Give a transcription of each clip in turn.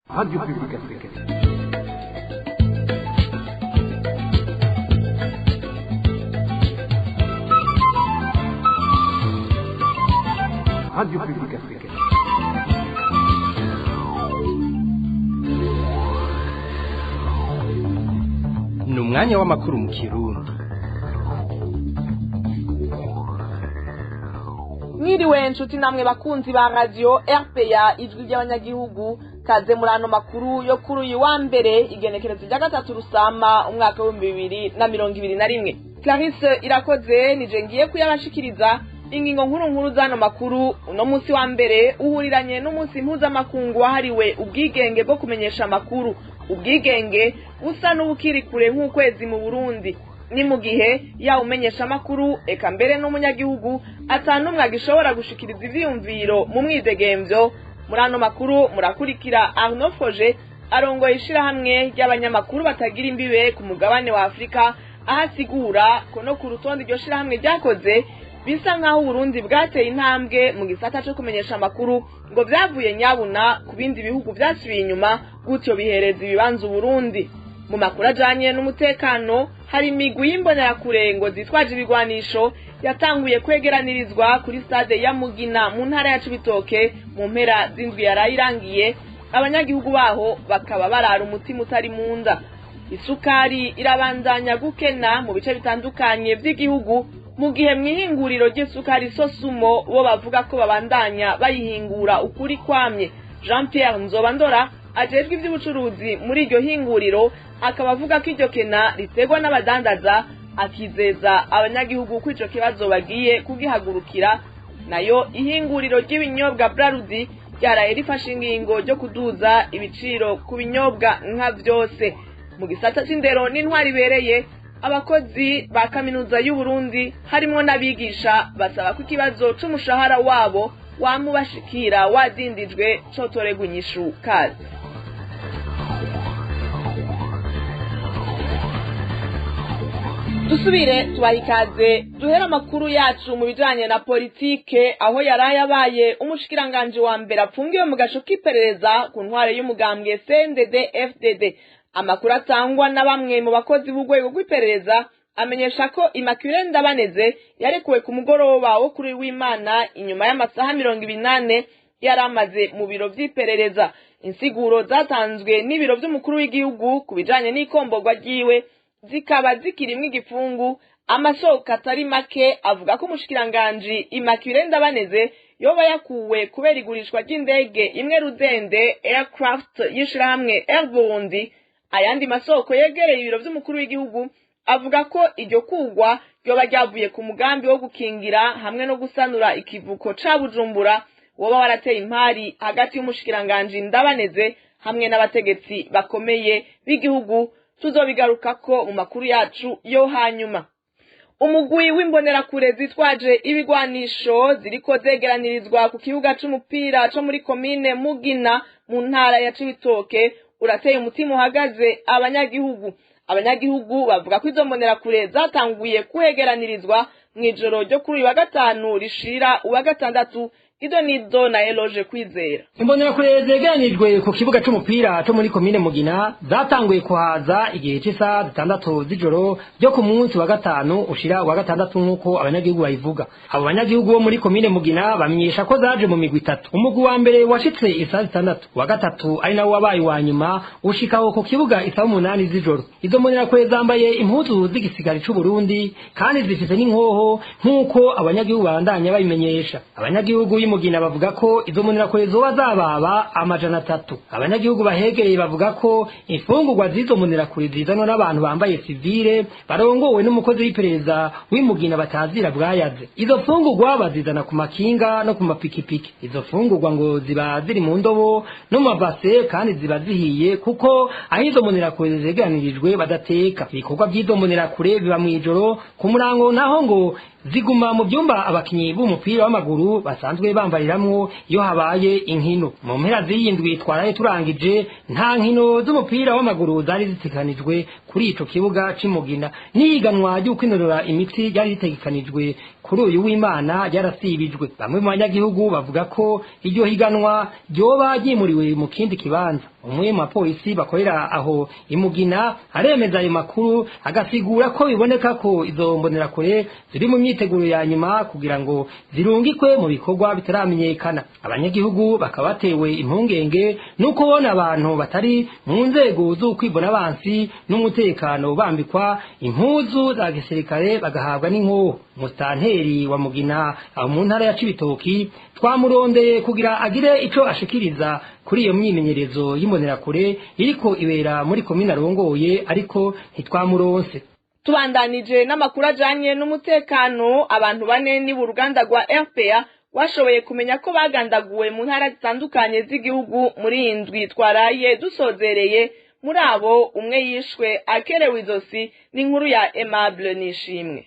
Radio Publique Africaine. Radio Publique Africaine. Ni umwanya w'amakuru mu Kirundi. Mwiriwe nshuti namwe bakunzi ba Radio RPA, Ijwi ry'Abanyagihugu. Kaze muri ano makuru yo kuri uyu wa mbere, igenekerezo rya 3 Rusama, umwaka w'2021. Clarisse Irakoze nije ngiye kuyabashikiriza. Ingingo nkuru nkuru z'ano makuru uno munsi wa mbere uhuriranye n'umunsi mpuzamakungu wahariwe ubwigenge bwo kumenyesha amakuru, ubwigenge busa n'ubukiri kure nk'ukwezi mu Burundi. Ni mu gihe ya umenyesha amakuru eka mbere n'umunyagihugu atanumwe agishobora gushikiriza ivyiyumviro mu mwidegemvyo. Muri ano makuru murakurikira Arnaud Froger, arongoye ishirahamwe ry'abanyamakuru batagira imbibe ku mugabane wa Afrika, ahasigura ko no ku rutonde iryo shirahamwe ryakoze bisa nk'aho Uburundi bwateye intambwe mu gisata co kumenyesha amakuru, ngo vyavuye nyabuna ku bindi bihugu vyasubiye inyuma, gutyo bihereza ibibanza Uburundi. Mu makuru ajanye n'umutekano, hari imigwi y'imbonerakure ngo zitwaje ibigwanisho yatanguye kwegeranirizwa kuri stade ya Mugina mu ntara ya Cibitoke mu mpera z'indwi yaraye irangiye. Abanyagihugu baho bakaba barara umutima utari munda. Isukari irabandanya gukena mu bice bitandukanye vy'igihugu, mu gihe mw'ihinguriro ry'isukari Sosumo bo bavuga ko babandanya bayihingura ukuri kwamye. Jean Pierre Nzobandora ajejwe ivy'ubucuruzi muri iryo hinguriro akaba avuga ko iryo kena riterwa n'abadandaza, akizeza abanyagihugu ko ico kibazo bagiye kugihagurukira. Nayo ihinguriro ry'ibinyobwa Brarudi ryaraye rifashe ingingo ryo kuduza ibiciro ku binyobwa nka vyose. Mu gisata c'indero n'intwari ibereye, abakozi ba kaminuza y'u Burundi harimwo n'abigisha basaba ko ikibazo c'umushahara wabo wamubashikira wadindijwe cotorerwa inyishu kazi. Dusubire tubaha ikaze. Duhera amakuru yacu mu bijanye na politike, aho yaraye abaye umushikiranganji wa mbere apfungiwe mu gasho k'iperereza ku ntware y'umugambwe CNDD FDD. Amakuru atangwa na bamwe mu bakozi b'urwego rw'iperereza amenyesha ko Immaculée Ndabaneze yarekuwe ku mugoroba wo kuri w'Imana inyuma y'amasaha 28 yari amaze mu biro vy'iperereza. Insiguro zatanzwe n'ibiro vy'umukuru w'igihugu ku bijanye n'ikomborwa ryiwe zikaba zikirimwo igifungu. Amasoko atari make avuga ko umushikiranganji Immaculée Ndabaneze yoba yakuwe kubera igurishwa ry'indege imwe rudende aircraft y'ishirahamwe Air Burundi. Ayandi masoko yegereye ibiro vy'umukuru w'igihugu avuga ko iryo kugwa ryoba ryavuye ku mugambi wo gukingira hamwe no gusanura ikivuko ca Bujumbura woba warateye impari hagati y'umushikiranganji Ndabaneze hamwe n'abategetsi bakomeye b'igihugu. Tuzobigarukako mu makuru yacu yo hanyuma. Umugwi w'imbonerakure zitwaje ibigwanisho ziriko zegeranirizwa ku kibuga c'umupira co muri komine Mugina mu ntara ya Cibitoke urateye umutima uhagaze abanyagihugu. Abanyagihugu bavuga ko izo mbonerakure zatanguye kuhegeranirizwa mw'ijoro ryo kuri uyu wa gatanu rishira uwa gatandatu. Ido nido na Eloge Kwizera. Imbonerakure zegeranijwe ku kibuga c'umupira co muri komine Mugina zatanguye kuhaza igihe c'isaha 6 z'ijoro ryo ku munsi wa gatanu ushira wa gatandatu, nk'uko abanyagihugu babivuga. Abo banyagihugu bo muri komine Mugina bamenyesha ko zaje mu migwi itatu. Umugwi wa mbere washitse isaha 6, wa gatatu ari nawo wabaye wa nyuma ushikaho ku kibuga isaha 8 z'ijoro. Izo mbonerakure zambaye impuzu z'igisigari c'u Burundi kandi zifise n'inkoho, nk'uko abanyagihugu babandanya babimenyesha. Abanyagihugu Mugina bavuga ko izo mbonerakure zoba zababa 300. Abanyagihugu bahegereye bavuga ko imfungurwa z'izo mbonerakure zizanwa n'abantu bambaye sivile barongowe n'umukozi w'iperereza w'Imugina batazira bwayaze. Izo mfungurwa bazizana ku makinga no ku mapikipiki. Izo mfungurwa ngo ziba ziri mu ndobo no mu mabase kandi ziba zihiye, kuko aho izo mbonerakure zegeranirijwe badateka. Ibikorwa by'izo mbonerakure biba mw'ijoro ku murango, naho ngo ziguma mu byumba abakinyi b'umupira w'amaguru basanzwe bambariramwo iyo habaye inkino. Mu mpera z'iyi ndwi twaraye turangije, nta nkino z'umupira w'amaguru zari zitegekanijwe kuri ico kibuga c'Imugina. N'ihiganwa ryo kwinonora imitsi ryari ritegekanijwe kuri uyu w'Imana ryarasibijwe. Bamwe mu banyagihugu bavuga ko iryo higanwa ryoba ryimuriwe mu kindi kibanza. Umwe mu bapolisi bakorera aho imugina aremeza ayo makuru, agasigura ko biboneka ko izo mbonerakure ziri mu myiteguro ya nyuma kugira ngo zirungikwe mu bikorwa bitaramenyekana. Abanyagihugu bakaba batewe impungenge nuko bona abantu batari mu nzego z'ukwibona abansi n'umutekano bambikwa impuzu za gisirikare bagahabwa n'inkoho. Mustanteri wa Mugina aho mu ntara ya Cibitoki twamurondeye kugira agire ico ashikiriza kuri iyo myimenyerezo y'imbonerakure iriko ibera muri komine arongoye, ariko ntitwamuronse. Tubandanije n'amakuru ajanye n'umutekano. Abantu bane ni uruganda rwa RPA washoboye kumenya ko bagandaguwe mu ntara zitandukanye z'igihugu muri iyi ndwi twaraye dusozereye. Muri abo umwe yishwe akerewe izosi. N'inkuru ya Aimable Nishimwe.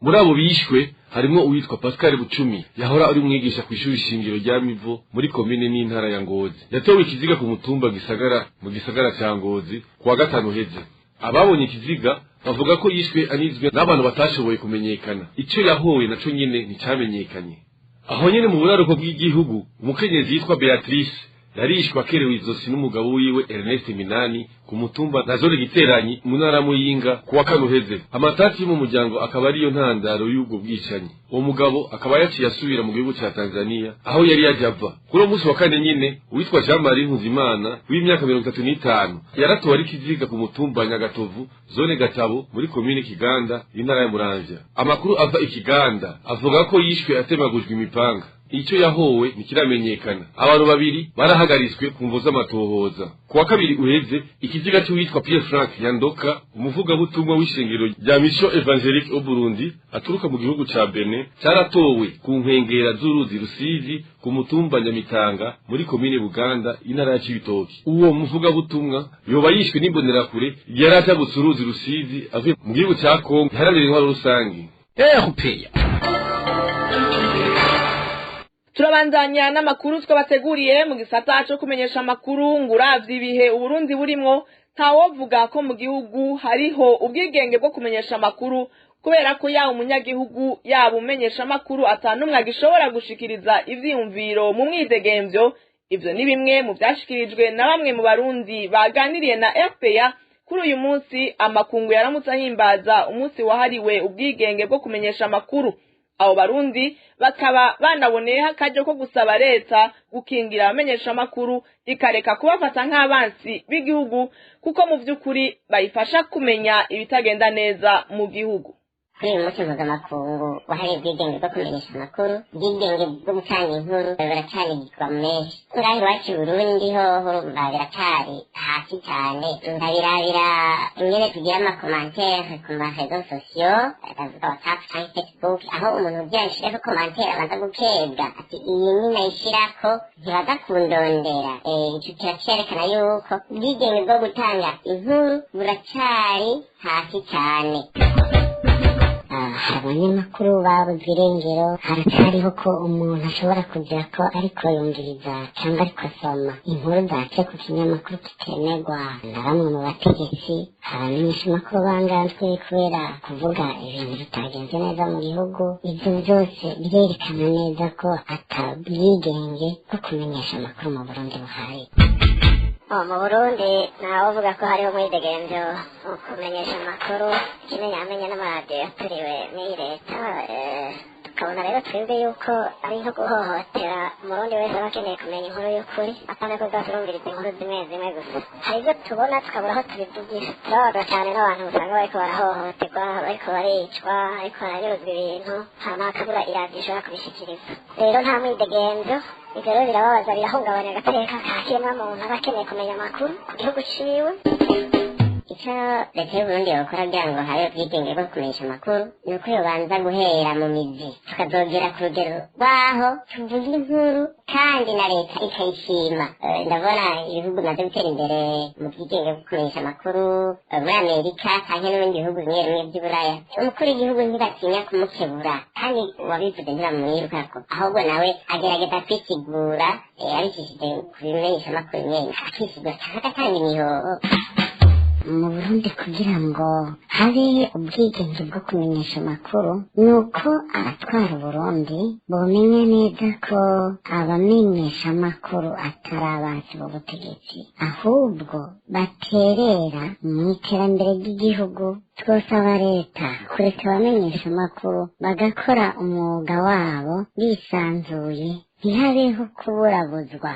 Muri abo bishwe harimo uwitwa Pascal Bucumi, yahora ari umwigisha ku ishuri shingiro rya Mivo muri komine n'intara ya Ngozi. Yatowe ikiziga ku mutumba Gisagara mu gisagara ca Ngozi kuwa gatanu heze. Ababonye ikiziga bavuga ko yishwe anizwe n'abantu batashoboye kumenyekana. Ico yahowe naco nyene nticamenyekanye. Aho nyene mu buraruko bw'igihugu, umukenyezi yitwa Beatrice yarishwe akerewe izosi n'umugabo wiwe Ernest Minani ku mutumba na zone Giteranyi mu ntara Muyinga kuwa kane uheze. Amatati yo mu muryango akaba ariyo ntandaro y'ubwo bwicanyi. Uwo mugabo akaba yaciye asubira mu gihugu ca Tanzania aho yari yaje ava. Kuri uwo munsi wa kane nyene, uwitwa Jean Marie Nkuzimana w'imyaka 35 yaratowe ari ikiziga ku mutumba Nyagatovu, zone Gatabo, muri komine Kiganda, intara ya Muramvya. Amakuru ava i Kiganda avuga ko yishwe atemagujwe imipanga. Icyo yahowe ntikiramenyekana. Abantu babiri barahagaritswe ku mvo z'amatohoza. Kuwa kabiri uheze, ikiziga cy'uwitwa Pierre Frank Yandoka, umuvugabutumwa w'ishengero rya Mission Évangélique au Burundi aturuka mu gihugu ca Benin, caratowe ku nkengera z'uruzi Rusizi ku mutumba Nyamitanga muri komine Buganda, intara ya Cibitoki. Uwo muvugabutumwa yoba yishwe n'imbonerakure yari ajabutse uruzi Rusizi avuye mu gihugu ca Kongo iharanira intwaro rusangi. RPA. Turabandanya n'amakuru twabateguriye mu gisata cyo kumenyesha amakuru. Ngo uravye ibihe Uburundi burimwo, ntawovuga ko mu gihugu hariho ubwigenge bwo kumenyesha amakuru, kubera ko yaba umunyagihugu, yaba umenyesha amakuru, atanumwe agishobora gushikiriza ivyiyumviro mu mwidegemvyo. Ivyo ni bimwe mu vyashikirijwe na bamwe mu Barundi baganiriye na RPA kuri uyu munsi amakungu yaramutse ahimbaza umunsi wahariwe ubwigenge bwo kumenyesha amakuru. Abo Barundi bakaba banaboneyeho akaryo ko gusaba leta gukingira abamenyesha amakuru, ikareka kubafata nk'abansi b'igihugu, kuko mu by'ukuri bayifasha kumenya ibitagenda neza mu gihugu. Kuri uyu munsi mpuzamakungu wahariwe ubwigenge bwo kumenyesha amakuru, ubwigenge bwo gutanga inkuru buracarigwa menshi. Ngaha iwacu i Burundi hoho biracari hasi cyane. Ndabirabira ingene tugira ama commentaires ku ma réseaux sociaux, ndavuga WhatsApp canke Facebook, aho umuntu ugira ashireko commentaire abanza gukebwa ati: "Iyi ni nayishirako ntibaza kundondera." Ico kiracerekana yuko ubwigenge bwo gutanga inkuru buracari hasi cyane. Hari abanyamakuru babuze irengero. Haracyariho ko umuntu ashobora kugira ko ariko yumviriza cyangwa ariko asoma inkuru zace ku kinyamakuru kitemerwa na bamwe mu bategetsi. Hari abamenyeshamakuru banganzwe kubera kuvuga ibintu bitagenze neza mu gihugu. Ibyo byose birerekana neza ko ata bwigenge bwo kumenyesha amakuru mu Burundi buhari. Mu Burundi ntawovuga ko hariho umwidegemvyo mu kumenyesha amakuru. Ikimenyamenya n'amaradiyo yaturiwe n'iyi leta. Tukabona rero twebwe yuko ari nko guhohotera Umurundi wese aba akeneye kumenya inkuru y'ukuri, atari ko turumviriza inkuru zimwe zimwe gusa. Hari ibyo tubona tukabura aho tubivugira. Turababazwa cyane n'abantu usanga bariko barahohoterwa, bariko baricwa, bariko baranyuruzwa ibintu, hama hakabura iradiyo ishobora kubishikiriza. Rero nta mwidegemvyo. Ivyo rero birababaza, birahungabanya agateka ka kiremwamuntu aba akeneye kumenya amakuru ku gihugu ciwe. Icyo leta y'Uburundi yokora kugira ngo habe ubwigenge bwo kumenyesha amakuru ni uko yobanza guhera mu mizi, tukazogera ku rugero rw'aho tuvuga inkuru kandi na leta ikayishima. Ndabona ibihugu bimaze gutera imbere mu bwigenge bwo kumenyesha amakuru, muri Amerika canke n'ibindi bihugu bimwe bimwe vy'Iburaya, umukuru w'igihugu ntibatinya kumukebura, kandi uwabivuze ntibamwirukako, ahubwo nawe agerageza kwisigura, abicishije ku bimenyesha amakuru nyene, akisigura canke agatanga imihoho. Mu Burundi kugira ngo habe ubwigenge bwo kumenyesha amakuru, ni uko abatwara Uburundi bomenya neza ko abamenyesha amakuru atari abansi b'ubutegetsi, ahubwo baterera mu iterambere ry'igihugu. Twosaba leta kureka abamenyesha amakuru bagakora umwuga wabo bisanzuye, ntihabeho kuburabuzwa.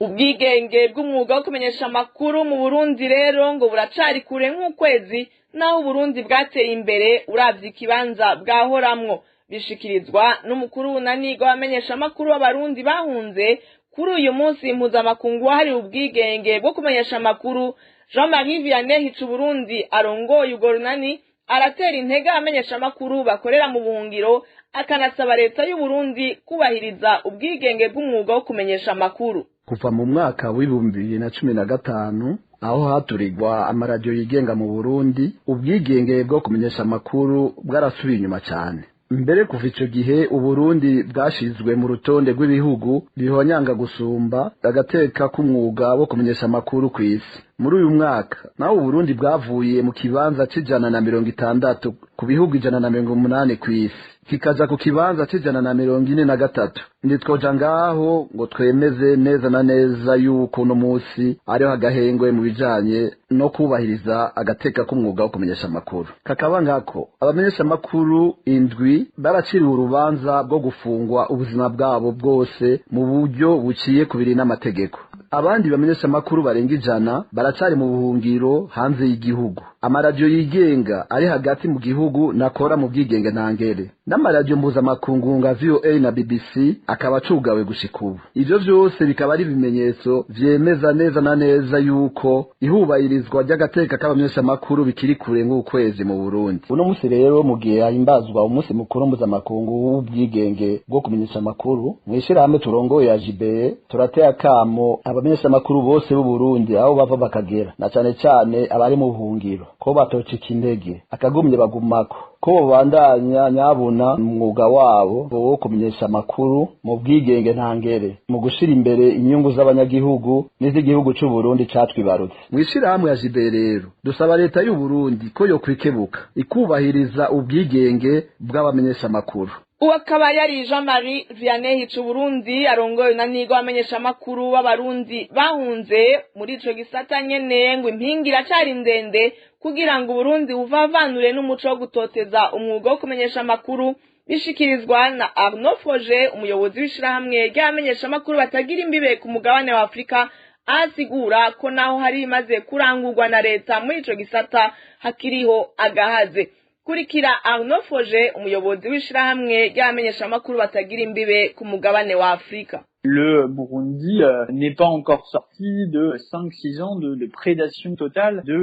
Ubwigenge bw'umwuga wo kumenyesha amakuru mu Burundi rero ngo buracari kure nk'ukwezi, naho Uburundi bwateye imbere uravye ikibanza bwahoramwo. Bishikirizwa n'umukuru w'unani w'abamenyesha amakuru b'Abarundi bahunze kuri uyu munsi mpuzamakungu wahariwe ubwigenge bwo kumenyesha amakuru. Jean Marie Vianney Hicuburundi arongoye urwo runani aratera intege abamenyesha amakuru bakorera mu buhungiro, akanasaba leta y'u Burundi kubahiriza ubwigenge bw'umwuga wo kumenyesha amakuru. Kuva mu mwaka w'2015, aho haturirwa amaradiyo yigenga mu Burundi, ubwigenge bwo kumenyesha amakuru bwarasubiye inyuma cyane. Mbere kuva ico gihe, Uburundi bwashizwe mu rutonde rw'ibihugu bihonyanga gusumba agateka k'umwuga wo kumenyesha amakuru kw'isi. Muri uyu mwaka naho, Uburundi bwavuye mu kibanza c'160 ku bihugu 180 kw'isi, kikaja ku kibanza c'143. Ntitwoja ngaho ngo twemeze neza na neza yuko uno musi ariho agahengwe mu bijanye no kubahiriza agateka k'umwuga wo kumenyesha amakuru. Kakaba ngako, abamenyesha amakuru 7 baraciriwe urubanza bwo gufungwa ubuzima bwabo bwose mu buryo buciye kubiri n'amategeko. Abandi bamenyesha amakuru barenga 100 baracari mu buhungiro hanze y'igihugu. Amaradiyo yigenga ari hagati mu gihugu nakora mu bwigenge ntangere, n'amaradiyo mpuzamakungu nka VOA na BBC akaba acugawe gushika ubu. Ivyo vyose bikaba ari ibimenyetso vyemeza neza na neza yuko ihubahirizwa ry'agateka k'abamenyesha amakuru bikiri kure nk'ukwezi mu Burundi. Uno musi rero, mu gihe hahimbazwa umunsi mukuru mpuzamakungu w'ubwigenge bwo kumenyesha amakuru, mw'ishirahamwe turongoye ya JBE turateye akamo abamenyesha amakuru bose b'u Burundi aho bava bakagera, na cane cane abari mu buhungiro, ko batocika intege, akagumye bagumako, ko bobandanya nyabuna umwuga wabo wo kumenyesha amakuru mu bwigenge ntangere, mu gushira imbere inyungu z'abanyagihugu n'iz'igihugu c'u Burundi catwibarutse. Mw'ishirahamwe ya JBE rero dusaba leta y'u Burundi ko yokwikebuka ikubahiriza ubwigenge bw'abamenyesha amakuru. Uwo akaba yari Jean Marie Vianney Hicuburundi arongoye unanigo amenyesha amakuru b'Abarundi bahunze. Muri ico gisata nyene, ngo impinga iracari ndende kugira ngo Uburundi buvavanure n'umuco wo gutoteza umwuga wo kumenyesha amakuru. Bishikirizwa na Arnaud Froger, umuyobozi w'ishirahamwe ry'abamenyesha amakuru batagira imbibe ku mugabane wa Afurika, asigura ko naho hari imaze kurangurwa na leta muri ico gisata hakiriho agahaze. Kurikira Arnaud Froger, umuyobozi w'ishirahamwe ry'abamenyeshamakuru batagira imbibe ku mugabane wa Afurika. Le Burundi n'est pas encore sorti de 5-6 ans de prédation totale de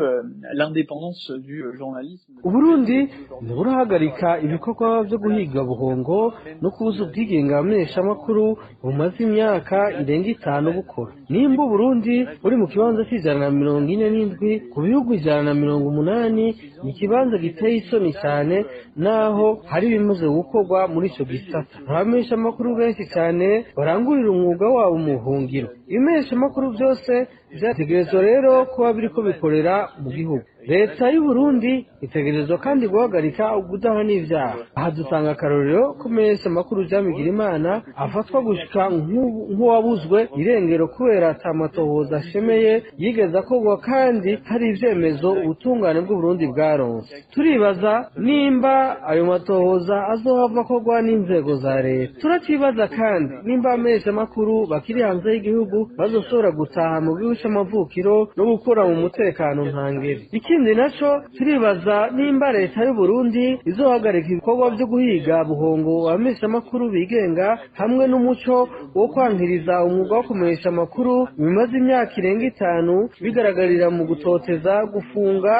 l'indépendance du journalisme. Uburundi ntiburahagarika ibikorwa byo guhiga buhongo no kubuza ubwigenge abamenyeshamakuru bumaze imyaka irenga 5 bukora. Nimba Uburundi buri mu kibanza c'147 ku bihugu 180, ni ikibanza giteye isoni cyane, naho hari ibimaze gukorwa muri ico gisata. Abamenyeshamakuru benshi cyane barangurira umwuga wabo mu buhungiro. Ibimenyeshamakuru byose vyategerezwa rero kuba biriko bikorera mu gihugu. Leta y'u Burundi itegerezwa kandi guhagarika ukudahana ivyaha. Aha dutanga akarorero ko umumenyeshamakuru Jean Bigirimana afatwa gushika nk'uwabuzwe irengero kubera ata matohoza ashemeye yigeze akorwa, kandi hari ivyemezo ubutungane bw'Uburundi bwaronse. Turibaza nimba ayo matohoza azohava akorwa n'inzego za leta. Turacibaza kandi nimba abamenyeshamakuru bakiri hanze y'igihugu bazoshobora gutaha mu gihugu c'amavukiro no gukora mu mutekano ntangere. Ikindi naco, turibaza nimba leta y'u Burundi izohagarika ibikorwa vyo guhiga buhongo abamenyeshamakuru bigenga hamwe n'umuco wo kwankiriza umwuga wo kumenyesha amakuru bimaze imyaka irenga 5 bigaragarira mu gutoteza, gufunga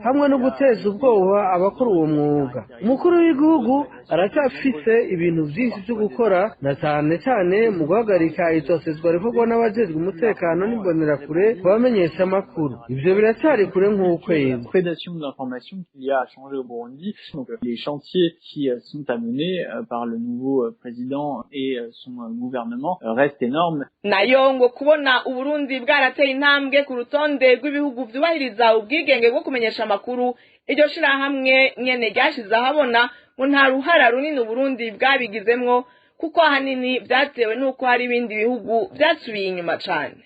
hamwe no guteza ubwoba abakora uwo mwuga. Umukuru w'igihugu aracyafise ibintu byinshi byo gukora, na cyane cyane mu guhagarika itosezwa rikorwa n'abajejwe umutekano n'imbonerakure ku bamenyesha amakuru. Ivyo biracyari kure nk'ukwezi. Prédation de l'information qu'il y a à changer au Burundi. Donc les chantiers qui sont amenés par le nouveau président et son gouvernement restent énormes. Nayo ngo kubona Uburundi bwarateye intambwe ku rutonde rw'ibihugu vyubahiriza ubwigenge bwo kumenyesha amakuru, iryo shirahamwe nyene ryashize ahabona ngo nta ruhara runini Uburundi bwabigizemwo, kuko ahanini vyatewe n'uko hari ibindi bihugu vyasubiye inyuma cane.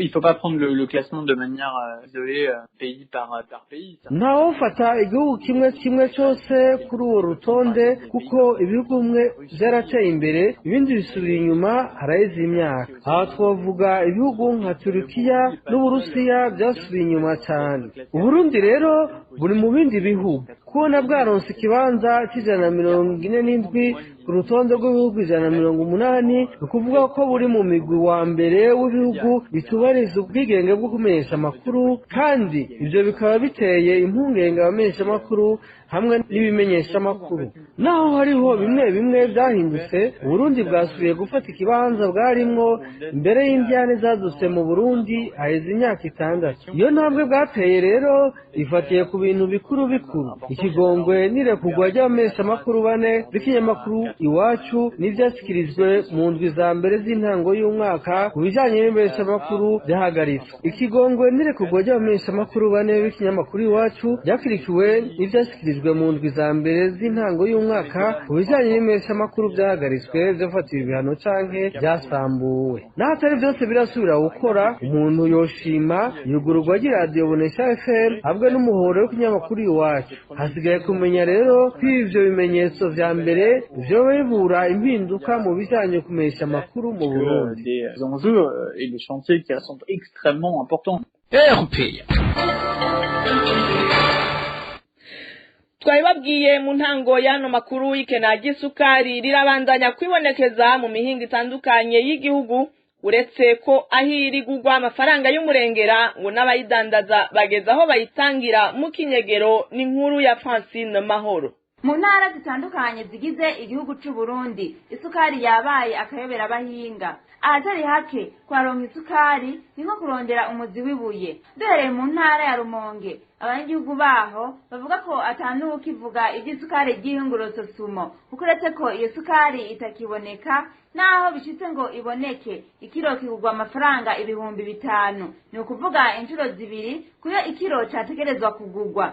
Il faut pas prendre le classement de manière isolée, pays par pays. Ntawufata igihugu kimwe kimwe cyose kuri uwo rutonde, kuko ibihugu bimwe byarateye imbere, ibindi bisubira inyuma haraheze imyaka. Aha twavuga ibihugu nka Turukiya n'Uburusiya byasubiye inyuma cyane. Uburundi rero buri mu bindi bihugu. Kubona bwaronse ikibanza c'147 ku rutonde rw'ibihugu 180, ni ukuvuga ko buri mu migwi wa mbere w'ibihugu bitubahiriza ubwigenge bwo kumenyesha amakuru, kandi ibyo bikaba biteye impungenge abamenyeshamakuru hamwe n'ibimenyeshamakuru. Naho hariho bimwe bimwe byahindutse, Uburundi bwasubiye gufata ikibanza bwarimwo imbere y'indyane zadutse mu Burundi haheze imyaka 6. Iyo ntambwe bwateye rero ifatiye ku bintu bikuru bikuru: ikigongwe n'irekurwa ry'abamenyeshamakuru bane b'ikinyamakuru Iwacu n'ivyashyikirijwe mu ndwi za mbere z'intango y'umwaka ku bijanye n'imenyeshamakuru byahagaritswe. Ikigongwe n'irekurwa ry'abamenyeshamakuru bane b'ikinyamakuru Iwacu ryakurikiwe n'ivyashyikirijwe mu ndwi za mbere z'intango y'umwaka ku bijanye n'imenyeshamakuru byahagaritswe, vyafatiwe ibihano canke byasambuwe. Naho atari vyose birasubira gukora, umuntu yoshima iyugururwa ry'iradiyo Bonesha FM hamwe n'umuhoro w'ikinyamakuru Iwacu. Hasigaye kumenya rero ko ivyo bimenyetso vya mbere vyoba bibura impinduka mu bijanye kumenyesha amakuru mu Burundi. Des enjeux et des chantiers qui sont extrêmement importants. RPA. Twari babwiye mu ntango y'ano makuru, y'ikena ry'isukari rirabandanya kwibonekeza mu mihingo itandukanye y'igihugu, uretse ko aho iri gugwa amafaranga y'umurengera, ngo n'abayidandaza bageze aho bayitangira mu kinyegero. Ni inkuru ya Francine Mahoro. Mu ntara zitandukanye zigize igihugu c'u Burundi, isukari yabaye akayobera abahinga. Ahatari hake kuharonka isukari ni nko kurondera umuzi w'ibuye. Duhereye mu ntara ya Rumonge, abanyagihugu baho bavuga ko atanukivuga iby'isukari ry'ihinguriro Sosumo, kuko uretse ko iyo sukari itakiboneka, naho bishitse ngo iboneke, ikiro kigurwa amafaranga 5000, ni ukuvuga inshuro zibiri kuyo ikiro categerezwa kugurwa.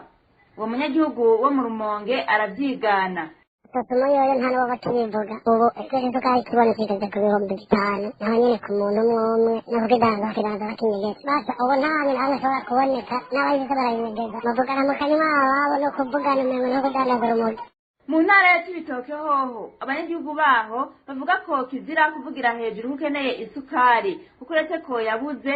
Uwo munyagihugu wo mu Rumonge aravyigana. Sosumo yoyo nta n'uwo bakiyivuga ubu. Isukari ikiboneka igeze ku 5000, naho nyene ku muntu umwe umwe, no kukidanza bakidanza bakinyegeza. Basa ubu nta hantu na hamwe ishobora kuboneka, n'abayifise barayinyegeza, bavugana mu kanywa ababo no kuvugana umengo no kudandaza urumogi. Mu ntara ya Cibitoke hoho, abanyagihugu baho bavuga ko kizira kuvugira hejuru ko ukeneye isukari, kuko uretse ko yabuze,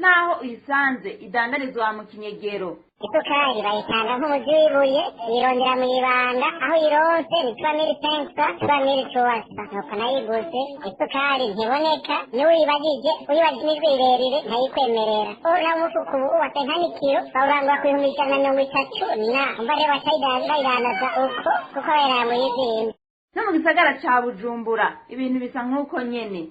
naho uyisanze idandarizwa mu kinyegero. Isukari bayitanga nk'umuzi w'ibuye, yirondera mu ibanga. Aho ironse ni 3500, 3300, nuko nayiguze. Isukari ntiboneka, n'uwibagije uyibagije n'ijwi rirerire ntayikwemerera. Uriya mufuko ubu uwase nka n'ikiro bawurangura ku 130,000, na umva rero bayidandaza uko kuko bayiramuye izindi. No mu gisagara ca Bujumbura ibintu bisa nk'uko nyene.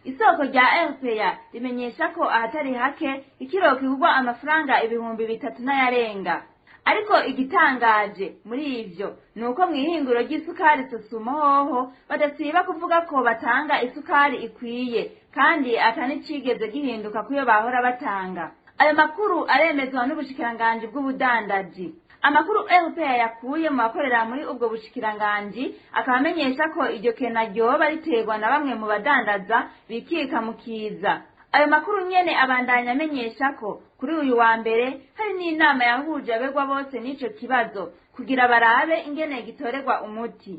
Isoko rya RPA rimenyesha ko ahatari hake ikiro kigurwa amafaranga 3000 n'ayarenga. Ariko igitangaje muri ivyo ni uko mw'ihinguro ry'isukari Sosumo hoho badasiba kuvuga ko batanga isukari ikwiye, kandi ata n'icigeze gihinduka kuyo bahora batanga. Ayo makuru aremezwa n'ubushikiranganji bw'ubudandaji. Amakuru RPA yakuye mu bakorera muri ubwo bushikiranganji akaba amenyesha ko iryo kena ryoba riterwa na bamwe mu badandaza bikika mu kiza. Ayo makuru nyene abandanya amenyesha ko kuri uyu wa mbere hari n'inama yahuje abegwa bose n'ico kibazo kugira barabe ingene gitorerwa umuti.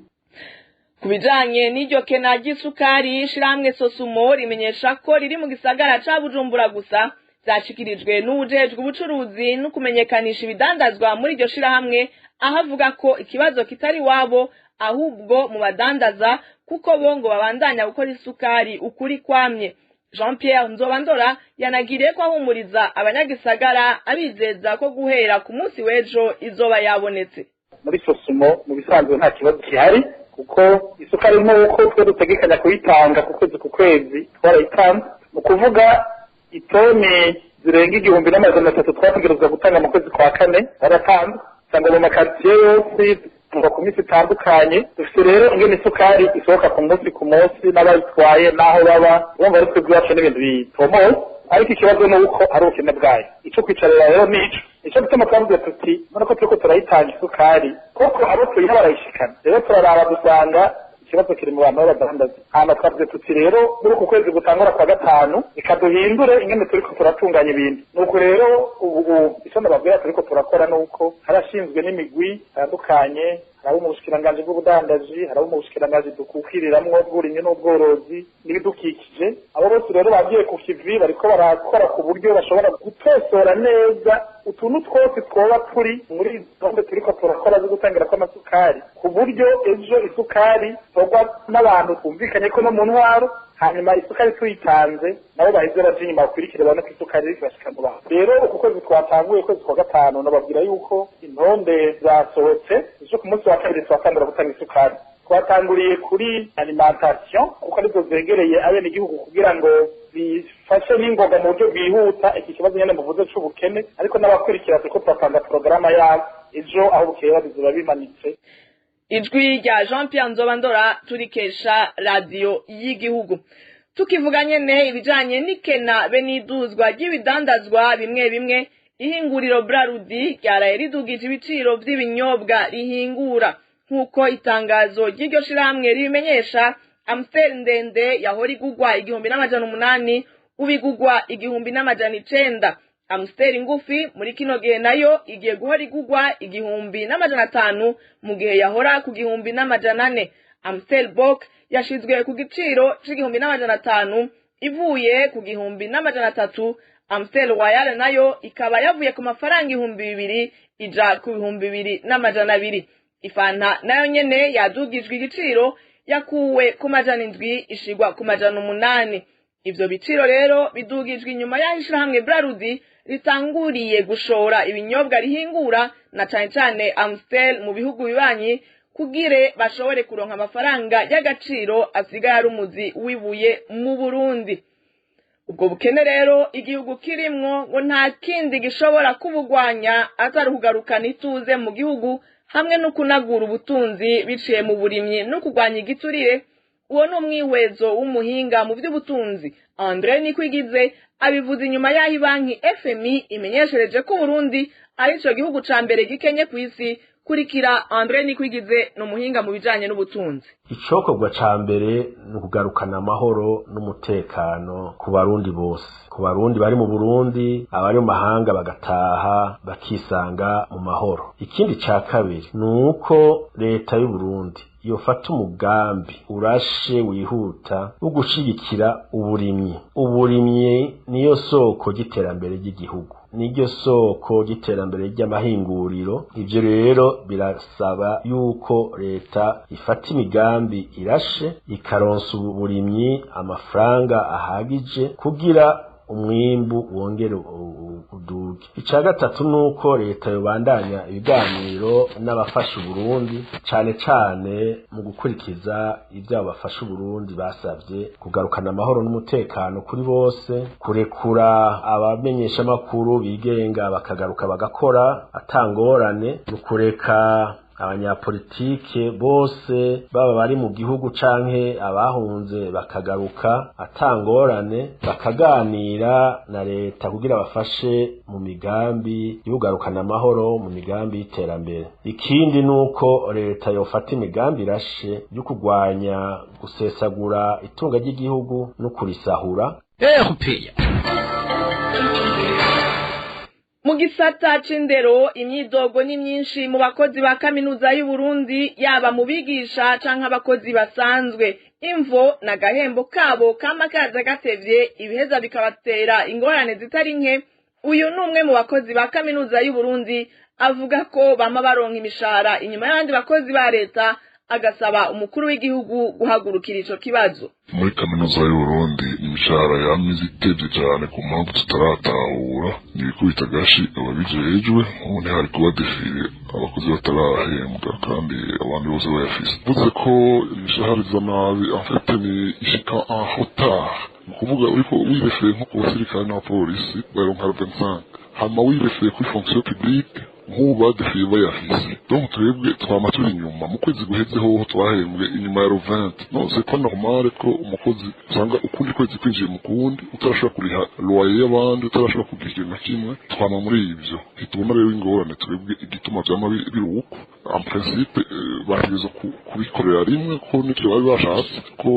Ku bijanye n'iryo kena ry'isukari, ishirahamwe Sosumo rimenyesha ko riri mu gisagara ca Bujumbura gusa. Zashikirijwe n'uwujejwe ubucuruzi no kumenyekanisha ibidandazwa muri iryo shirahamwe, aho avuga ko ikibazo kitari wabo ahubwo mu badandaza, kuko bo ngo babandanya gukora isukari ukuri kwamye. Jean Pierre Nzobandora yanagiriye ko ahumuriza abanyagisagara, abizeza ko guhera ku munsi w'ejo izoba yabonetse. Muri SOSUMO mu bisanzwe nta kibazo gihari, kuko isukari nk'uko twe dutegekanya kuyitanga ku kwezi ku kwezi twarayitanze. Ni ukuvuga itoni zirenga 1300 twategerezwa gutanga mu kwezi kwa kane baratanze, usanga mu makaritsiye yose tuva ku minsi itandukanye. Dufite rero ingene isukari isohoka ku munsi ku munsi n'abayitwaye n'aho baba, urumva ari twebwe iwacu n'ibintu bitomoye. Ariko ikibazo ni uko ari ubukene bwayo. Ico kwicarira rero nico nico gituma twavuze tuti none ko turiko turayitanga isukari, koko abo tuyiha barayishikana? Rero turaraba dusanga ikibazo kiri mu bantu b'abadandaza. Hama twavuze tuti rero muri uku kwezi gutangura kwa gatanu reka duhindure ingene turiko turatunganya ibintu. Nuko rero ubu ico nababwira turiko turakora nuko harashinzwe n'imigwi itandukanye: hari abo mu bushikiranganji bw'ubudandaji, hari abo mu bushikiranganji dukukiriramwo bw'uburimyi n'ubworozi n'ibidukikije. Abo bose rero bagiye ku kivi, bariko barakora ku buryo bashobora gutosora neza utuntu twose twoba turi muri izo turiko turakora zo gutangira kw'amasukari, ku buryo ejo isukari torwa n'abantu twumvikanye ko no mu ntwaro, hanyuma isukari tuyitanze nabo baheze baje inyuma bakurikire, babone ko isukari iriko irashika mu bantu. Rero uku kwezi twatanguye, ukwezi kwa gatanu, nababwira yuko intonde zasohotse. Ejo ku munsi wa kabiri twatangura gutanga isukari. Twatanguriye kuri alimentation kuko arizo zegereye abenegihugu, kugira ngo bifashe n'ingoga mu buryo bwihuta iki kibazo nyene muvuze c'ubukene. Ariko n'abakurikira turiko turatanga porogaramu yabo, ejo aho bukera bizoba bimanitse. Ijwi rya Jean Pierre Nzobandora turikesha radiyo y'igihugu. Tukivuga nyene ibijanye n'ikena be n'iduzwa ry'ibidandazwa bimwe bimwe, ihinguriro Brarudi ryaraye ridugije ibiciro vy'ibinyobwa rihingura. Nk'uko itangazo ry'iryo shirahamwe ribimenyesha, Amstel ndende yahora igugwa 1800 ubu igugwa 1900. Amstel ngufi muri kino gihe nayo igiye guhora igugwa 1500 mu gihe yahora ku 1400. Amstel Bock yashizwe ku giciro c'1500 ivuye ku 1300. Amstel Royal nayo ikaba yavuye ku mafaranga 2000 ija ku 2200. Ifanta nayo nyene yadugijwe igiciro, yakuwe ku 700 ishigwa ku 800. Ivyo biciro rero bidugijwe inyuma y'aho ishirahamwe Brarudi ritanguriye gushora ibinyobwa rihingura, na cane cane Amstel, mu bihugu bibanyi kugire bashobore kuronka amafaranga y'agaciro asigaye ari umuzi w'ibuye mu Burundi. Ubwo bukene rero igihugu kirimwo, ngo nta kindi gishobora kubugwanya atari ukugarukana ituze mu gihugu hamwe no kunagura ubutunzi biciye mu burimyi no kurwanya igiturire. Uwo ni umwihwezo w'umuhinga mu by'ubutunzi Andre Nikwigize, abivuze inyuma y'aho banki FMI imenyeshereje ko Burundi ari ico gihugu ca mbere gikenye ku isi. Kurikira Andre Nikwigize, ni umuhinga mu bijanye n'ubutunzi. Icokorwa ca mbere ni ukugarukana amahoro n'umutekano ku Barundi bose, ku Barundi bari mu Burundi, abari mu mahanga bagataha bakisanga mu mahoro. Ikindi ca kabiri ni uko leta y'u Burundi yofata umugambi urashe wihuta wo gushigikira uburimyi. Uburimyi niyo soko ry'iterambere ry'igihugu, niryo soko ry'iterambere ry'amahinguriro. Ivyo rero birasaba yuko leta ifata imigambi irashe, ikaronsa uburimyi amafaranga ahagije kugira umwimbu wongere uduge. Ica gatatu nuko leta yobandanya ibiganiro n'abafasha Uburundi, cane cane mu gukurikiza ivyo abafasha Uburundi basavye: kugarukana amahoro n'umutekano kuri bose, kurekura abamenyeshamakuru bigenga bakagaruka bagakora atangorane, mu kureka abanyapolitike bose baba bari mu gihugu canke abahunze bakagaruka atangorane, bakaganira na leta kugira bafashe mu migambi y'ugarukana amahoro, mu migambi y'iterambere. Ikindi nuko leta yofata imigambi irashe yo kurwanya gusesagura itunga ry'igihugu no kurisahura. RPA. Mu gisata c'indero, imyidogo ni myinshi mu bakozi ba kaminuza y'u Burundi, yaba mu bigisha canke abakozi basanzwe. Imvo n'agahembo kabo kama kaza gatevye, ibiheza bikabatera ingorane zitari nke. Uyu ni umwe mu bakozi ba kaminuza y'u Burundi, avuga ko bama baronka imishahara inyuma y'abandi bakozi ba leta. Agasaba umukuru w'igihugu guhagurukira ico kibazo. Muri kaminuza y'Uburundi imishahara yamize itevye cane ku mpamvu tutaratahura. Ntibikubita agashi ababijejwe. Ubu ntihari kuba défilé abakozi batarahembwa kandi abandi bose bayafise. Mvuze ko imishahara iza nabi, en fait ni ishika en retard. Ni ukuvuga uriko wirefeye nko ku basirikare n'abapolisi baronka 25, hama wirefeye kuri fonction publique nk'ubu badefiye bayafise. Donc twebwe twama turi inyuma. Mu kwezi guheze hoho twahembwe inyuma ya le 20. Non, c'est pas normal ko umukozi usanga ukundi kwezi kwinjiye mu kundi utarashobora kuriha loyer y'abandi, utarashobora kugira ikintu na kimwe. Twama muri ivyo, ntitubona rero ingorane twebwe igituma vyama biri uko. En principe bategerezwa kubikorera rimwe, ko nivyo bari bashatse ko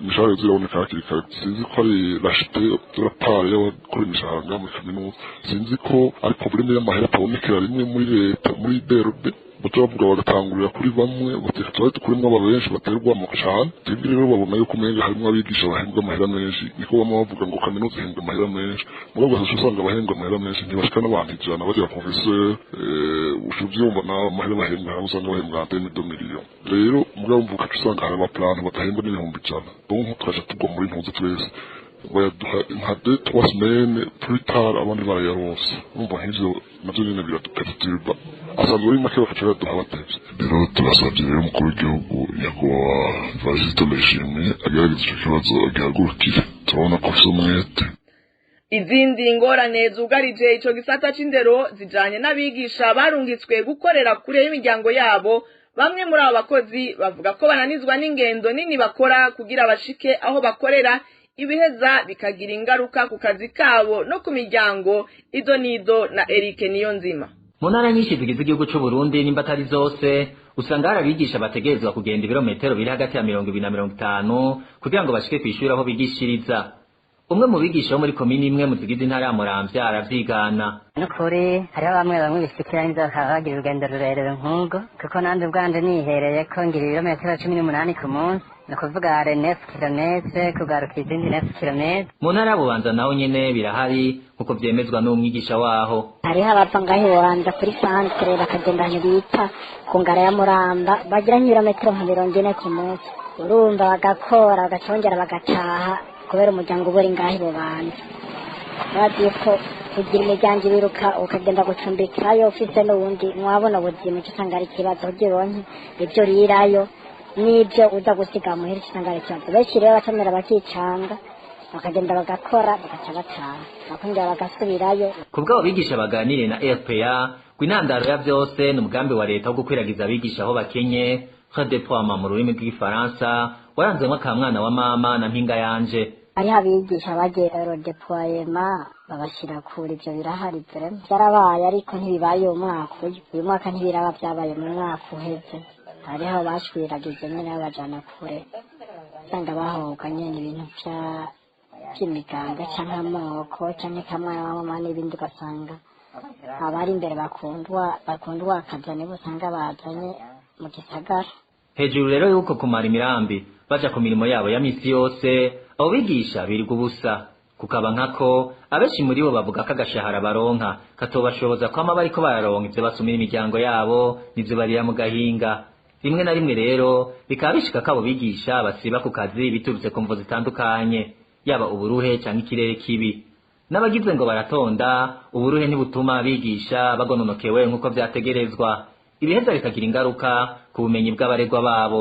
imishahara ziraboneka hakiri kare. Sinzi ko ari lâcheté de la part y'abakora imishahara ngaha muri kaminuza, sinzi ko ari problème y'amahera atabonekera rimwe muri leta, muri BRB. Baca bavuga bagatangurira kuri bamwe, bateka tubaye dukuremwo aba benshi baterwa mu cane. Twebwe rero babona yuko umenga harimwo abigisha bahembwa amahera menshi, niko bamwe bavuga ngo kaminuza ihembwa amahera menshi. Mugabo ugaca usanga abahembwa amahera menshi ntibashika n'abantu 100 bagira professeur. Uca uvyumva nawe, amahera bahembwa hamwe usanga bahembwa antene 2 millions. Rero mugabo mvuka uca usanga hari abaplano badahembwa n'100,000. Donc tukaca tugwa muri ntuze twese, bayaduha nka 2-3 semaines plus tard, abandi barayaronse. Urumva nk'ivyo navyo nyene biraduperturba, asanzwe ari make, bakaca bayaduha batevye. Rero turasavye rero umukuru w'igihugu, nyakubahwa Evariste Ndayishimiye, agerageza ico kibazo agihagurukire. Turabona ko afise umwete. Izindi ngorane zugarije ico gisata c'indero zijanye n'abigisha barungitswe gukorera kure y'imiryango yabo. Bamwe muri abo bakozi bavuga ko bananizwa n'ingendo nini bakora kugira bashike aho bakorera, ibiheza bikagira ingaruka ku kazi kabo no ku miryango. Ido nido na Eric Niyonzima. Mu ntara nyinshi zigize igihugu c'u Burundi, nimba atari zose, usanga hari abigisha bategerezwa kugenda ibirometero biri hagati ya 20 na 50 kugira ngo bashike kw'ishuri aho bigishiriza. Umwe mu bigisha bo muri komini imwe mu zigize intara ya Muramvya aravyigana. Nukuri hariho bamwe bamwe bishikira n'inzoka bakaba bagira urugendo rurerure nk'ubwo, kuko nanjye ubwanje nihereye ko ngira ibirometero 18 ku munsi, ni ukuvuga hari 9 kilomètres, kugaruka izindi 9 kilomètres. Mu ntara ya Bubanza naho nyene birahari, nk'uko vyemezwa n'umwigisha waho. Hariho abava ngaho ibubanza kuri centre bakagenda ahantu bita ku ngara ya Muramba, bagira nk'ibirometero nka 40 ku munsi. Urumva bagakora, bagacongera bagataha, kubera umuryango uba uri ngaho ibubanza. Bazi ko kugira imiryango ibiruka ukagenda gucumbikayo ufise n'uwundi mwabona ubuzima, ico usanga ari ikibazo kugira uronke ibyo urirayo n'ibyo uza gusiga muhira, ico usanga ari ikibazo. Benshi rero bacamera bakicanga, bakagenda bagakora, bagaca bataha, bakongera bagasubirayo. Kubw'abo bigisha baganiriye na RPA, ngo intandaro ya vyose ni umugambi wa leta wo gukwiragiza abigisha aho bakenye, redéploiement mu rurimi rw'igifaransa, waranzemwo akamwana wa mama na mpinga yanje. Hariho abigisha bagiye redéploiement babashyira kure, ibyo birahari vraiment, byarabaye, ariko ntibibaye uyu mwaka. Uyu mwaka ntibiraba, byabaye mu mwaka uheze. Hariho bashwiragije nyine babajana kure, usanga bahoga nyine ibintu by'imigambwe canke amoko canke kamwana wa mama n'ibindi, ugasanga abari imbere bakundwa akaza nibo usanga bazanye mu gisagara. Hejuru rero y'uko kumara imirambi baja ku mirimo yabo ya misi yose, abo bigisha birirwa ubusa, kukaba nkako abenshi muri bo bavuga ko agashahara baronka katobashoboza kwama bariko bararonka ivyo basumira imiryango yabo n'ivyo barira mu gahinga. Rimwe na rimwe rero bikaba bishika ko abo bigisha basiba ku kazi biturutse ku mvo zitandukanye, yaba uburuhe canke ikirere kibi. N'abagize ngo baratonda, uburuhe ntibutuma abigisha bagononokewe nk'uko vyategerezwa, ibiheza bikagira ingaruka ku bumenyi bw'abaregwa babo.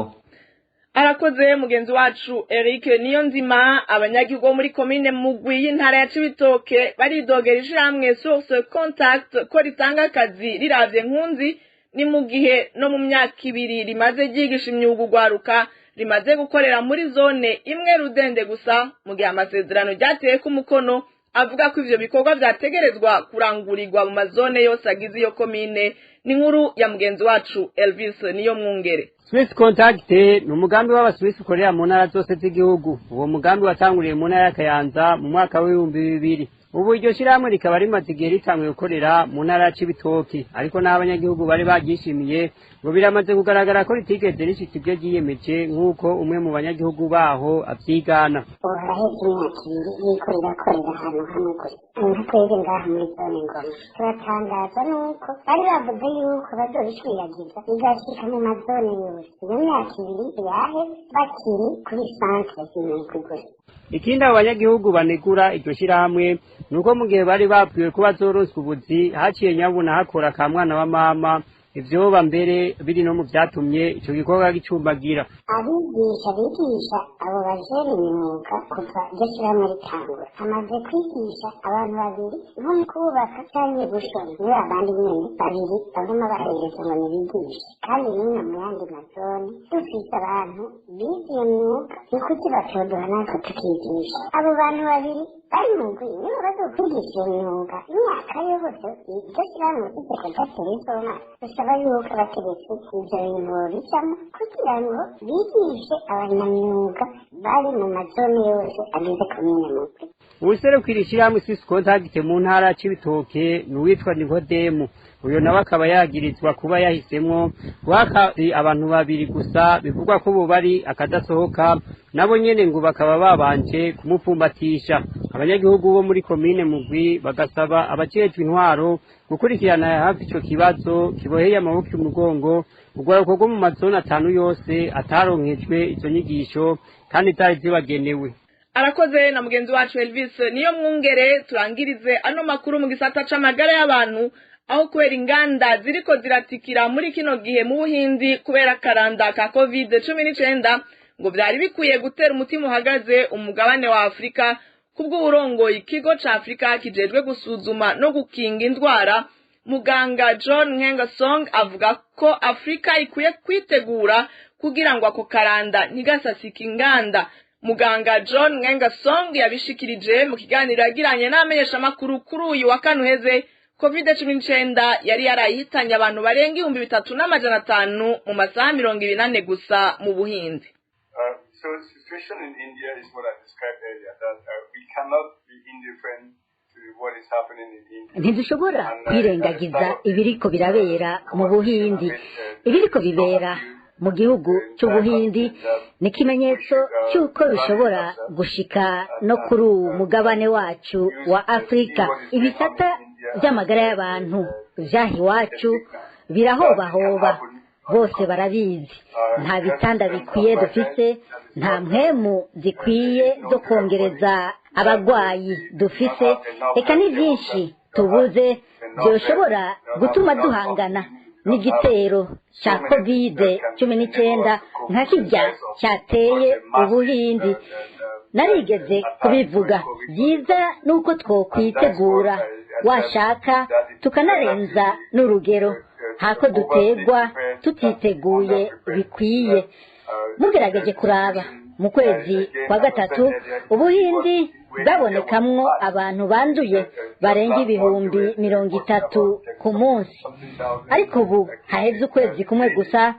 Arakoze mugenzi wacu Eric Niyonzima. Abanyagihugu bo muri komine Mugwi y'intara ya Cibitoke baridogera ishirahamwe Source Contact ko ritanga akazi riravye nkunzi. Ni mu gihe no mu myaka 2 rimaze ryigisha imyuga ugwaruka, rimaze gukorera muri zone imwe rudende gusa, mu gihe amasezerano ryateye umukono avuga ko ivyo bikorwa vyategerezwa kurangurirwa mu mazone yose agize iyo komine. Ni inkuru ya mugenzi wacu Elvis Niyo Mwungere. Swiss Contact ni umugambi w'abaswisi ukorera mu ntara zose z'igihugu. Uwo mugambi watanguriye mu ntara ya Kayanza mu mwaka w'2000. Ubu iryo shirahamwe rikaba rimaze igihe ritanguye gukorera mu ntara ya Cibitoke, ariko n'abanyagihugu bari baryishimiye ngo biramaze kugaragara ko ritigeze rishitsa ibyo ryiyemeje, nk'uko umwe mu banyagihugu baho avyigana. Ubu haraheze imyaka 2 ririko rirakorera ahantu hamwe gusa, nka twebwe ngaha muri zone Ngoma turatangazwa n'uko bari bavuze yuko bazobishwiragiza igashika mu mazone yose. Iyo myaka 2 yaheze bakiri kuri santere Imigwi gusa. Ikindi abo banyagihugu banegura iryo shirahamwe nuko mu gihe bari babwiwe ko bazoronswa ubuzi, haciye nyabuna hakora ka mwana wa mama, ivyoba mbere biri no mu vyatumye ico gikorwa gicumbagira. Abigisha bigisha abo bajene imyuga, kuva iryo shirahamwe ritangura hamaze kwigisha abantu babiri nko mu kubaka canke gushona, niyo abandi nyene babiri baguma bahereza ngo nibigishe. Kandi n'imwe mu yandi mazone dufise abantu bize iyo myuga, ni kuki batoduha natwe tukigisha? Abo bantu babiri bari mu mugwi nibo bazokwigisha iyo myuga imyaka yose iryo shirahamwe ufise kontakite rizomara. Dusaba yuko abategetsi ivyo bintu bobijamwo kugira ngo bigishe abanyamyuga bari mu mazone yose agize komine Mugwi. Uwuserukira ishirahamwe Swiss Contact mu ntara ya Cibitoke ni uwitwa Nikodemu. Uyo nawe akaba yagirizwa kuba yahisemwo guha abantu babiri gusa bivugwa ko bo bari akadasohoka, nabo nyene ngo bakaba babanje kumupfumbatisha. Abanyagihugu bo muri komine Mugwi bagasaba abajejwe intwaro gukurikirana hafi ico kibazo kiboheye amaboko umugongo urwaruko rwo mu mazone 5 yose ataronkejwe izo nyigisho kandi zari zibagenewe. Arakoze na mugenzi wacu Elvis niyo mwungere. Turangirize ano makuru mu gisata c'amagara y'abantu, aho kubera inganda ziriko ziratikira muri kino gihe mu Buhindi kubera karanda ka COVID-19, ngo vyari bikwiye gutera umutima uhagaze umugabane wa Afrika. Kubw'uburongoye ikigo ca Afrika kijejwe gusuzuma no gukinga indwara, muganga John Nkengasong avuga ko Afrika ikwiye kwitegura kugira ngo ako karanda ntigasasike inganda. Muganga John Nkengasong yabishikirije mu kiganiro yagiranye n'abamenyeshamakuru kuri uyu wa kane uheze. COVID-19 yari yarayihitanye abantu barenga 3500 mu masaha 24 gusa mu Buhindi. So the situation in India is what I described earlier, that we cannot be indifferent to what is happening in India. Ntidushobora kwirengagiza ibiriko birabera mu Buhindi. Ibiriko bibera mu gihugu cy'Ubuhindi ni ikimenyetso cy'uko bishobora gushika no kuri uwu mugabane wacu wa Afurika. Ibisata by'amagara y'abantu vyaha iwacu birahobahoba, bose barabizi. Nta bitanda bikwiye dufise, nta mpwemu zikwiye zo kongereza abagwayi dufise, eka ni byinshi tubuze byoshobora gutuma duhangana n'igitero cya COVID-19 nka kijya cyateye Ubuhindi. Narigeze kubivuga, byiza nuko twokwitegura washaka tukanarenza n'urugero, hako dutegwa tutiteguye bikwiye. Mugerageje kuraba mu kwezi kwa gatatu Ubuhindi bwabonekamwo abantu banduye barenga 30,000 ku munsi, ariko ubu haheze ukwezi kumwe gusa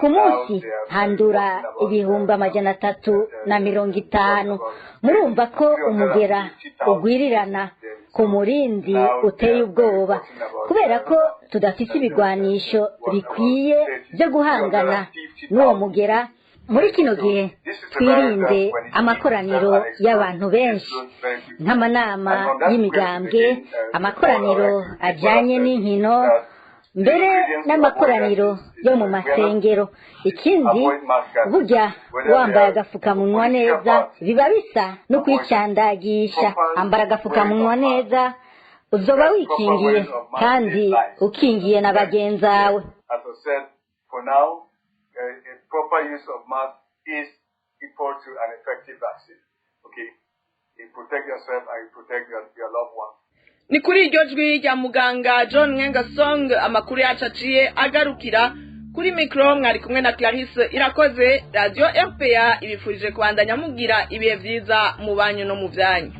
ku munsi handura 350,000. Murumva ko umugera ugwirirana ku murindi uteye ubwoba, kubera ko tudafise ibigwanisho bikwiye byo guhangana n'uwo mugera. Muri kino gihe twirinde amakoraniro y'abantu benshi, nk'amanama y'imigambwe, amakoraniro ajyanye n'inkino, mbere n'amakoraniro yo mu masengero. Ikindi, burya wambaye agafukamunwa neza biba bisa no kwicandagisha. Ambara agafukamunwa neza, uzoba wikingiye kandi ukingiye na bagenzawe. A proper use of mask is equal to an effective vaccine. Okay, you protect yourself and you protect your loved ones. Ni kuri iryo jwi rya muganga John Nkengasong amakuru yacu aciye agarukira. Kuri mikro mwari kumwe na Clarisse Irakoze. Radio RPA ibifurije kubandanya mugira ibihe vyiza mu banyu no mu vyanyu.